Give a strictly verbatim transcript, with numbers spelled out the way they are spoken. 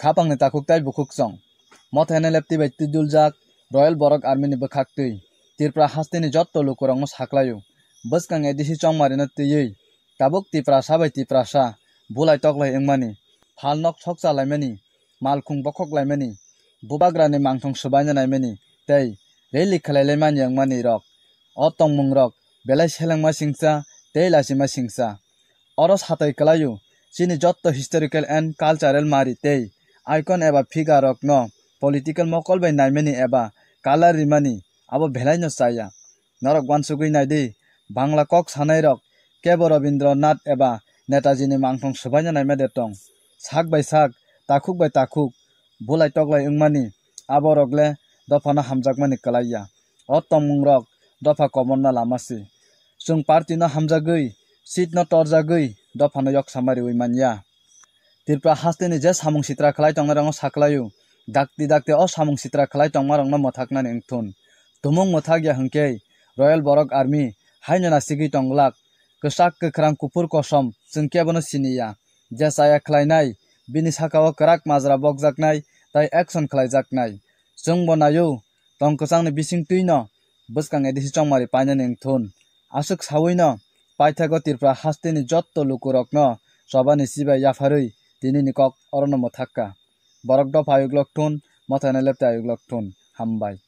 Khapangni takhuk tai bukhuk chong. Mothai N L F T bai twiduljak Royal Borok Army ni bwkhak twi. Tripura hasteni jotto lukurokno saklaio. Bwskang A D C chongmarino twiwi. Tabuk Tiprasa bai Tiprasa. Bulai toklai wngmani. Phalnok sokcha laimani. Malkhung bokhok laimani. Bubagrani mangthong swbaina naimani. Tei rally khlai laimani wngmani rok. O tongmung rok belai selengma singsa tei lachima singsa. Oro satai kwlaio, chini jotto historical and cultural mari tei icon eba figure rokno political mokol bai naimani eba color rimani abo belaino chaya. Norok uansugwi naidi, Bangla kok sanai rok kebo Rabindranath eba Netaji ni mangthong swbaina naima de tong. Sak bai sak, takhuk bai takhuk, bulai toklai wngmani, abo rok le dophano hamjakmani kwlaiya. O tongmung rok dopha komorna lama si. Chwng party no hamjagwi, seat no torjagwi, dophano yok samari wi manya. Tripura hasteni je samung sitra khlai tongnai rokno saklaio, dakti dakti o samung sitra khlai tongma rokno mwthaknani wngthun. Tumung mwthak ya hwnkhe Royal Borok Army haino nasigwi tonglak, kwchak kwkhrang kuphur kosom chwng kebono siniya. Je chaya khlainai, bini sakao kwrak majra bokjaknai tei action khlaijaknai. Chwngbo naio, tong kwchangni bising twino bwskang A D C chongmari painani wngthun. Aswk sawino paithago Tripura hasteni jotto lukurokno chobani chibai yapharwi tinini kok orono mwthakka. Borok dopha ayuklok thun, mothai N L F T ayuklok thun. Hambai.